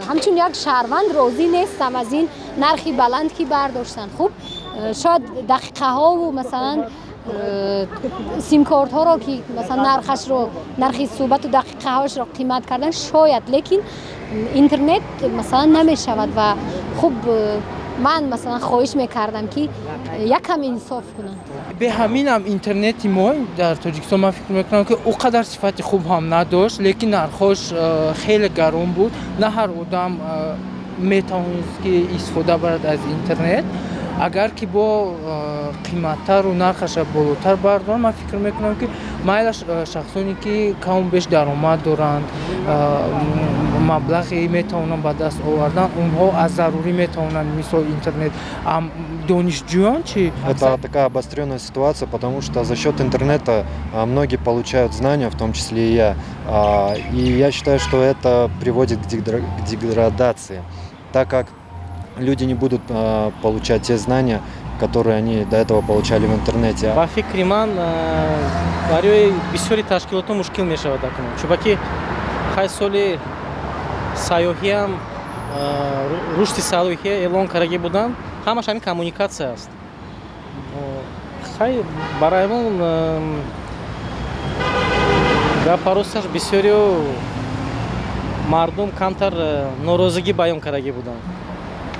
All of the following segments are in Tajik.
Ҳамчун як шаҳрванд розӣ нестам аз ин нархи баланд, ки бардоштанд. Хуб, шояд дақиқаҳову, масалан, симкортҳоро, ки масалан нархашро, нархи суҳбату дақиқаҳоашро қимат кардан шояд, лекин интернет, масалан, намешавад. Ва хуб, ман, масалан, хоҳиш мекардам, ки якам инсоф кунанд. Бе ҳаминам интернети мо дар Тоҷикистон, ман фикр мекунам, ки ӯ қадар сифати хуб ҳам надошт, лекин нархҳош хеле гарон буд. На ҳар одам метавонист, ки истифода барад аз интернет. Агар ки бо қиматтару нархаша болотар бардорам, ман фикр мекунам, ки майлаш, шахсоне ки каму беш даромад доранд, маблағе метавонанд ба даст овардан, онҳо аз зарурӣ метавонанд, мисол, интернет. Донишҷӯён чӣ? Это такая обостренная ситуация, потому что за счет интернета многие получают знания, в том числе и я. И я считаю, что это приводит к деградации, так как люди не будут получать те знания, которые они до этого получали в интернете. Ба фикри ман, барои бисёри ташкилотҳо мушкил мешавад акнун, чунки хай соли сайёҳиам, рушди сайёҳӣ эълон кардагӣ буданд, ҳамаш ҳамин коммуникатсия аст. Хай, барои мон гапа росташ, бисёрио мардум камтар норозигӣ баён кардагӣ буданд.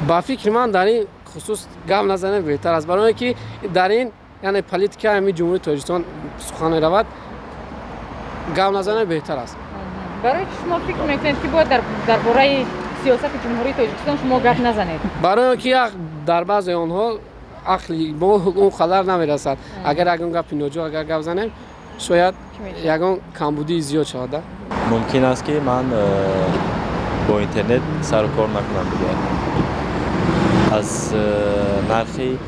Ба фикри ман, дар ин хусус гап назанем беҳтар аст, барои ки дар ин, яъне, политикаи ҳамин Ҷумҳурии Тоҷикистон сухан меравад, гап назанем беҳтар аст. Барои чӣ шумо фикр мекунед, ки бояд дар бораи сиёсати Ҷумҳурии Тоҷикистон шумо гап назанед? Барои он ки дар баъзе онҳо ақли мо он қадар намерасад. Агар ягон гапи ноҷо агар гап занем, шояд ягон камбудии зиёд шавад. Мумкин аст, ки ман бо интернет сару кор накунам дигар аз нархи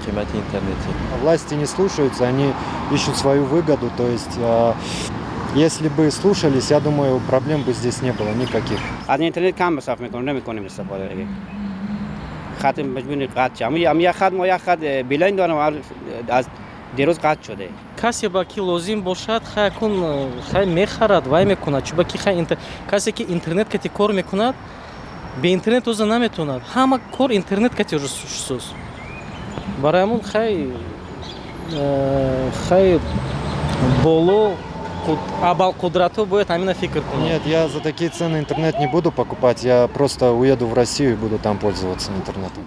қимати интернетӣ. Власти не слушаются, они ищут свою выгоду. То есть, если бы слушались, я думаю, проблем бы здесь не было никаких. Аз интернет кам масраф мекунем, намекунем истифода диге. Хат маҷбури қатъ шуд. Ами як хат, мо як хат Билайн дорам, аз дирӯз қатъ шуде. Касе ба ки лозим бошад, хай, акун хай мехарад, вай мекунад, чунки хай касе ки интернет кати кор мекунад, бе интернет оза наметавонад. Ҳама кор интернет кати уже шуд. Барои ҳамон хай боло абарқудратҳо бояд ҳамина фикр кунад. Нет, я за такие цены интернет не буду покупать, я просто уеду в Россию и буду там пользоваться интернетом.